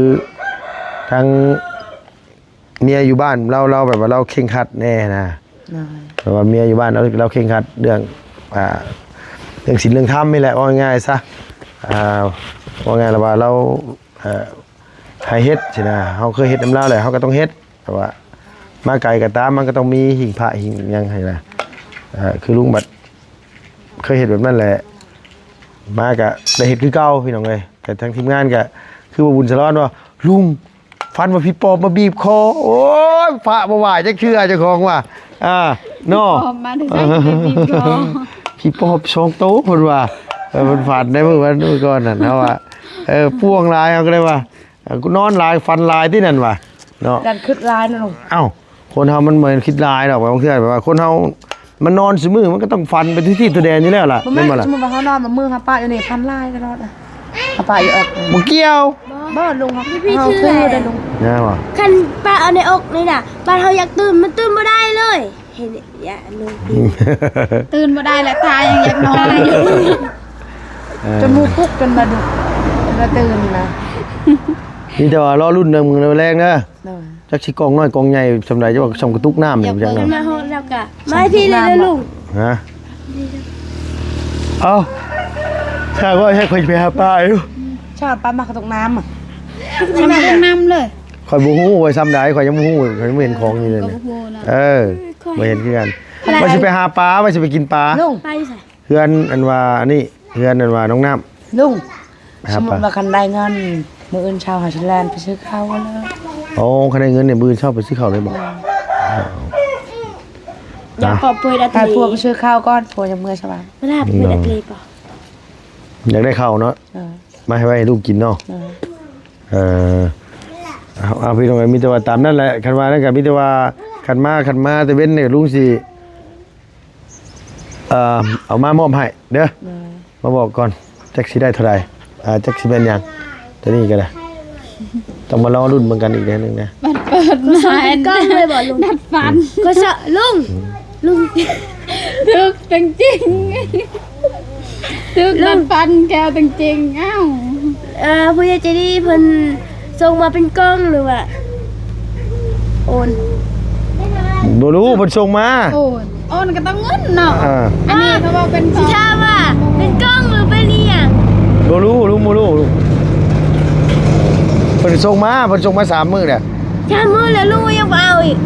ທາງເມຍຢູ່ບ້ານລາວ ລາວແບບວ່າລາວເຄັ່ງຄັດແດ່ນະ. ໂດຍ. ແບບວ່າເມຍຢູ່ບ້ານລາວ ລາວເຄັ່ງຄັດເລື່ອງ ອ່າ ເລື່ອງສິນເລື່ອງທຳນີ້ແຫຼະ ເວົ້າງ່າຍໆຊະ. ອ່າ ເວົ້າງ່າຍລະວ່າລາວ ເອີ ໃຫ້ເຮັດຊີ້ນະ ເຮົາເຄີຍເຮັດນຳລາວແຫຼະ ເຮົາກໍຕ້ອງເຮັດ. ແຕ່ວ່າມາໄກກໍຕາມ ມັນກໍຕ້ອງມີຫິ້ງພະຫິ້ງຫຍັງຫັ້ນນະ. ເອີ ຄືລຸງບັດເຄີຍເຮັດແບບນັ້ນແຫຼະ ມາກະໄດ້ເຮັດຄືເກົ່າພີ່ນ້ອງເອີຍ. ກະທາງທີມງານກະຄືວ່າບຸນສະຫຼອນວ່າ ລຸງ ຝັນວ່າຜີປອບມາບີບຄໍ. ໂອ້ຍ ພະບໍ່ໄຫວ້ຈັກເທື່ອເຈົ້າຂອງວ່າ ອ່າ ເນາະ ຜີປອບມາແຕ່ໃສ ບີບຄໍ ຜີປອບສອງໂຕເພິ່ນວ່າ. ເອີ ເພິ່ນຝັນໄດ້ມື້ວັນມື້ກ່ອນນັ້ນ ເຮົາວ່າ ເອີ ປ່ວງຫຼາຍ ເຮົາກໍເລີຍວ່າ ເອີ ກູນອນຫຼາຍ ຝັນຫຼາຍຕິນັ້ນວ່າເນາະ. ຢ້ານຄິດຫຼາຍນະລຸງ. ເອົ້າ ຄົນເຮົາມັນບໍ່ແມ່ນຄິດຫຼາຍດອກ ບາງເທື່ອແບບວ່າຄົນເຮົາມັນນອນຊຸມື້ ມັນກໍຕ້ອງຝັນໄປທຸກທີ່ທົ່ວແດນຢູ່ແລ້ວລະ ແມ່ນບໍ່ລະ? ສົມມຸດວ່າເຮົານອນ ບາງມື້ເຮົາປະຢູ່ນີ້ ຝັນຫຼາຍຕະຫຼອດນະ ເຮົາປະຢູ່ອອກ. ບໍ່ກ່ຽວ ບໍ່ລຸງ ເຮົາ ເຮົາຄືໄດ້ລຸງ ແມ່ນບໍ່? ຄັນປະຢູ່ໃນອົກນີ້ນະ ບາດເຮົາຢາກຕື່ນ ມັນຕື່ນບໍ່ໄດ້ເລີຍ. ເຫັນຍາໜຶ່ງ ຕື່ນບໍ່ໄດ້ແລ້ວ ຕາຍັງຢາກນອນຢູ່ ເອີ ຈົນໝູປຸກ ຈົນວ່າດຸ ຈົນວ່າຕື່ນນະ. ມີແຕ່ວ່າລໍລຸ້ນນຳມື້ແລງເດີ ໂດຍ ຈັກຊິກອງນ້ອຍກອງໃຫຍ່ສ່ຳໃດ ຈັກວ່າສ່ຳກະຕຸກນ້ຳນີ້ ຢາກເບິ່ງ ຈັກເນາະ. ມາຮອດແລ້ວກະ ມາພີ້ເລີຍລຸງ. ຮະ ເອົ້າ ຖ້າວ່າໃຫ້ຂ້ອຍໄປຫາປາຢູ່ ຊອດປາມາກະຕຸກນ້ຳ ມາກະຕຸກນ້ຳເລີຍ. ຂ້ອຍບໍ່ຮູ້ວ່າສ່ຳໃດ ຂ້ອຍຍັງບໍ່ຮູ້ ຂ້ອຍຍັງບໍ່ເຫັນຂອງຢູ່ເລີຍ. ເອີ ບໍ່ເຫັນຄືກັນ ວ່າຊິໄປຫາປາ ວ່າຊິໄປກິນປາ. ລຸງ ໄປຢູ່ໃສ? ເຮືອນອັນວ່າອັນນີ້ ເຮືອນອັນວ່ານ້ອງນ້ຳ. ລຸງ ສົມມຸດວ່າຄັນໄດ້ເງິນ ມື້ອື່ນເຊົ້າເຮົາຊິແລ່ນໄປຊື້ເຂົ້າເລີຍ. ໂອ້ ຄັນໄດ້ເງິນນີ້ ມື້ອື່ນເຊົ້າໄປຊື້ເຂົ້າເລີຍບໍ? ເອີ ຢາກປອບເປີດອາ ໃຫ້ຜົວໄປຊື້ເຂົ້າກ່ອນ ຜົວຍັງເມືອສະຫວ່າງ. ບໍ່ໄດ້ເປີດອາເກບໍ? ຢາກໄດ້ເຂົ້າເນາະ. ເອີ ມາໃຫ້ໄວ້ໃຫ້ລູກກິນເນາະ. ເອີ ເອີ ເອົາ ເອົາ ພີ່ນ້ອງເອີຍ ມີແຕ່ວ່າຕາມນັ້ນແຫຼະ. ຄັນວ່ານັ້ນກໍມີແຕ່ວ່າ ຄັນມາ ຄັນມາແຕ່ເວັນນີ້ ລຸງຊິ ເອີ ເອົາມາມອບໃຫ້ເດີ. ໂດຍ ມາບອກກ່ອນ ຈັກຊິໄດ້ເທົ່າໃດ ອ່າ ຈັກຊິແມ່ນຫຍັງ. ຕົວນີ້ກໍໄດ້ ຕ້ອງມາລໍລຸ້ນເບິ່ງກັນອີກເທື່ອໜຶ່ງນະ. ບັດເປີດມາ ກໍເຊາະເປັນກ້ອງເລີຍບໍລຸງ? ດັດຟັນ ກໍເຊາະ ລຸງ ອືມ ລຸງ ຖືກຈັງຈິງ ອືມ ຖືກດັດຟັນແກ້ວຈັ່ງໆ. ອ້າວ ເອີ ຜູ້ໃຫຍ່ໃຈດີເພິ່ນສົ່ງມາເປັນກ່ອງ ຫຼືວ່າໂອນ? ບໍ່ຮູ້ ເພິ່ນສົ່ງມາ ໂອນ ໂອນກໍຕ້ອງເງິນເນາະ. ເອີ ອັນນີ້ເຂົາເວົ້າເປັນ ຊິຖາມວ່າເປັນກ່ອງ ຫຼືເປັນອີ່ຫຍັງ? ບໍ່ຮູ້ ລຸງບໍ່ຮູ້ ເພິ່ນສົ່ງມາ ເພິ່ນສົ່ງມາສາມມື້ແລ້ວ ສາມມື້ແລ້ວ ລຸງຍັງບໍ່ເອົາອີກ.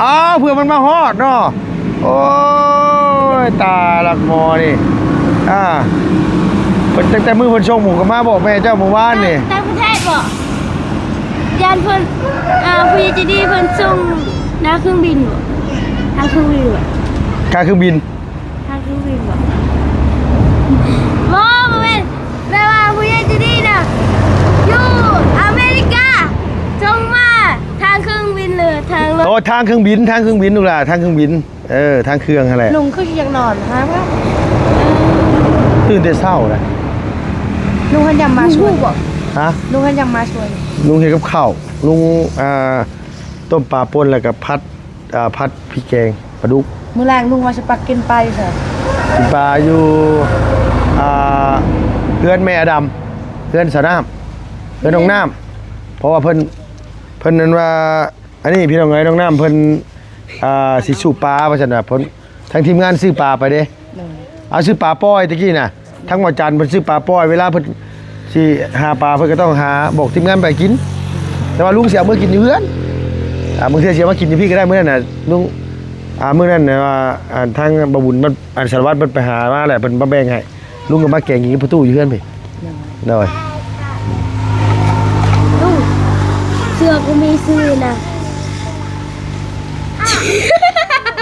ອ້າວ ເພື່ອມັນມາຮອດເນາະ. ໂອ້ຍ ຕາຍ ລັກໝໍນີ້ ອ່າ ເພິ່ນ ຕັ້ງແຕ່ມື້ເພິ່ນສົ່ງໝູກະມາບອກແມ່ເຈົ້າມື້ວານນີ້. ຕ່າງປະເທດບໍ? ຢ້ານເພິ່ນ ອ່າ ຜູ້ໃຫຍ່ໃຈດີເພິ່ນສົ່ງໜ້າເຄື່ອງບິນບໍ? ທາງເຄື່ອງບິນບໍ? ຄ່າເຄື່ອງບິນ ທາງເຄື່ອງບິນບໍ? ບໍ່ ບໍ່ແມ່ນ ແປວ່າຜູ້ໃຫຍ່ໃຈດີນະ ຢູ່ອາເມລິກາສົ່ງມາທາງເຄື່ອງບິນ ຫຼືທາງລົດ? ໂອ້ ທາງເຄື່ອງບິນ ທາງເຄື່ອງບິນ ລູກຫຼານ ທາງເຄື່ອງບິນ. ເອີ ທາງເຄື່ອງຫັ້ນແຫຼະ. ລຸງຄືຢາກນອນຫາ ຕື່ນແຕ່ເຊົ້ານະ. ລຸງຫັ້ນຢາກມາຊ່ວຍບໍ່? ຮະ? ລຸງຫັ້ນຢາກມາຊ່ວຍ. ລຸງເຮັດກັບເຂົ້າ ລຸງ ອ່າ ຕົ້ມປາປົ່ນ ແລ້ວກໍຜັດ ອ່າ ຜັດພິກແກງປາດຸກ. ມື້ແລງລຸງວ່າຊິປັກກິນປາຢູ່ໃສ? ກິນປາຢູ່ ອ່າ ເຮືອນແມ່ອາດຳ ເຮືອນສາວນ້ຳ ເຮືອນນ້ອງນ້ຳ ເພາະວ່າເພິ່ນ ເພິ່ນນັ້ນວ່າ ອັນນີ້ພີ່ນ້ອງເອີຍ ນ້ອງນ້ຳເພິ່ນ ອ່າ ຊິສູ້ປາວ່າຊັ້ນນະ. ເພິ່ນ ທາງທີມງານຊື້ປາໄປເດ້. ໂດຍ ເອົາຊື້ປາປ່ອຍຕະກີ້ນະ ທາງໝໍຈັນເພິ່ນຊື້ປາປ່ອຍ ເວລາເພິ່ນຊິຫາປາ ເພິ່ນກໍຕ້ອງຫາ ບອກທີມງານໄປກິນ ແຕ່ວ່າລຸງຊິເອົາເມືອກິນຢູ່ເຮືອນ. ອ່າ ບາງເທື່ອຊິເອົາມາກິນຢູ່ພີ້ກໍໄດ້. ມື້ນັ້ນນະລຸງ ອ່າ ມື້ນັ້ນນະວ່າ ອ່າ ທາງບ່າວບຸນມັນ ອັນສາລະວັດເພິ່ນໄປຫາມາແລ້ວ ເພິ່ນມາແບ່ງໃຫ້ ລຸງກໍມາແກງກິນກັບພໍ່ຕູ້ຢູ່ເຮືອນພີ້. ໂດຍ ລຸງ ເສືອບໍ່ມີຊື່ນະ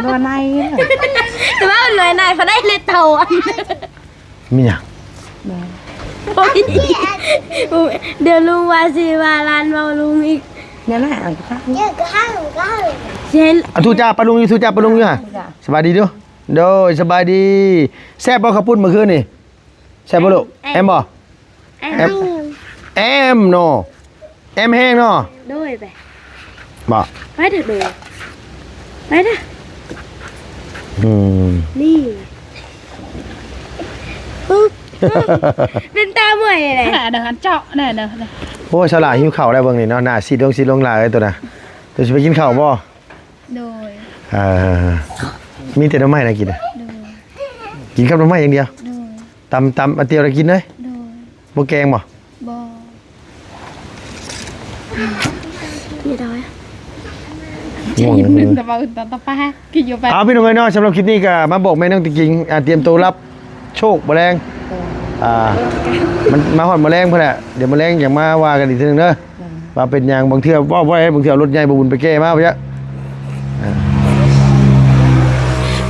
ໜໍ່ໃນ ແຕ່ວ່າໜໍ່ໃນ ເຂົາໄດ້ເລັດເທົ່າອັນ ມີຫຍັງ? ໂດຍ ໂອ້ຍ ດຽວລຸງວ່າຊິວ່າຫຼານເວົ້າລຸງອີກ. ແນວນັ້ນ ເອີ ກໍຫາ ກໍຫາ ຊິໃຫ້ ອ່ະ ທູດຈ້າປາລຸງຢູ່ ທູດຈ້າປາລຸງຢູ່ຫາ. ສະບາຍດີດູ. ໂດຍ ສະບາຍດີ. ແຊບບໍ່ເຂົ້າປຸ້ນມື້ຄືນນີ້? ແຊບບໍ່ລູກ? ແອມ ແອມບໍ່? ແອມ ແອມ ແອມເນາະ ແອມແຮງເນາະ. ໂດຍ ໄປ ບໍ່? ໄປເຖາະ ໂດຍ ໄປເຖາະ. ອືມ ນີ້ ເປັນຕາເມື່ອຍແຫຼະ ອັນນັ້ນເດີ ອັນເຈາະແນ່ເດີ. ໂອ້ຍ ສາວຫຼ້າຫິວເຂົ້າແລ້ວເບິ່ງນີ້ເນາະ ໜ້າຊີດລົງຊີດລົງຫຼາຍເອີຍໂຕນະ. ໂຕຊິໄປກິນເຂົ້າບໍ່? ໂດຍ ເອີ ມີແຕ່ໜໍ່ໄມ້ນະກິນນະ. ໂດຍ ກິນກັບໜໍ່ໄມ້ຢ່າງດຽວ. ໂດຍ ຕຳ ຕຳອັນດຽວລະກິນເລີຍ. ໂດຍ ບໍ່ແກງບໍ່? ບໍ່ ເປັນໄດ? ງ່ວງ ແຕ່ວ່າອື່ນຕອນຕໍ່ໄປ ຄືຢູ່ໄປ ເອົາ ພີ່ນ້ອງເອີຍເນາະ ສຳລັບຄລິບນີ້ກໍມາບອກແມ່ນ້ອງຕິງກິງ ອ່າ ຕຽມໂຕຮັບໂຊກມື້ແລງ ອ່າ ມັນມາຮອດມື້ແລງພຸ້ນແຫຼະ ດຽວມື້ແລງຈັ່ງມາວ່າກັນອີກເທື່ອໜຶ່ງເດີ ວ່າເປັນຫຍັງ ບາງເທື່ອເວົ້າບໍ່ໄດ້ ບາງເທື່ອເອົາລົດໃຫຍ່ບໍ່ບຸນໄປແກ່ມາ ເອົາ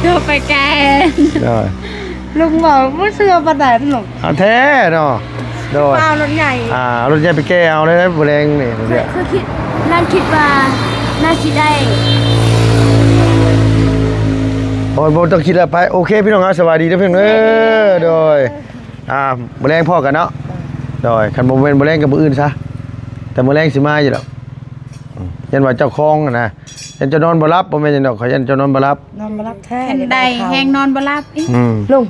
ໂທໄປແກ່ ເອີ ລຸງບອກບໍ່ເຊື່ອປານໃດ ລຸງ ເອົາແທ້ເນາະ ໂດຍ ເອົາລົດໃຫຍ່ ອ່າ ເອົາລົດໃຫຍ່ໄປແກ່ເອົາເລີຍມື້ແລງນີ້ ຄື ຄືຄິດ ນັ້ນຄິດວ່າໜ້າຊິໄດ້ ໂອ້ຍ ບໍ່ຕ້ອງຄິດແລ້ວ ໄປ ໂອເຄ ພີ່ນ້ອງເຮົາ ສະບາຍດີເດີ ພີ່ນ້ອງເດີ ໂດຍ ອ່າ ມື້ແລງພໍ້ກັນເນາະ ໂດຍ ຄັນບໍ່ແມ່ນມື້ແລງກໍມື້ອື່ນຊະ ແຕ່ມື້ແລງຊິມາຢູ່ດອກ ອືມ ຢ້ານວ່າເຈົ້າຄອງຫັ້ນນະ ຢ້ານເຈົ້ານອນບໍ່ຫຼັບ ບໍ່ແມ່ນຫຍັງດອກ ຂ້ອຍຢ້ານເຈົ້ານອນບໍ່ຫຼັບ ນອນບໍ່ຫຼັບແທ້ ຄັນໄດ້ແຮງນອນບໍ່ຫຼັບອີກ ອືມ ລຸງ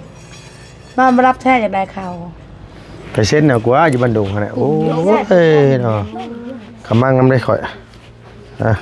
ນອນບໍ່ຫຼັບແທ້ ຢາກໄດ້ເຂົ້າ ໄປເຊັນເອົາກວ່າ ຢູ່ບ້ານດົງຫັ້ນແຫຼະ ໂອ້ຍເນາະ ກຳມັງນຳເດ້ຂ້ອຍ ອ່ະ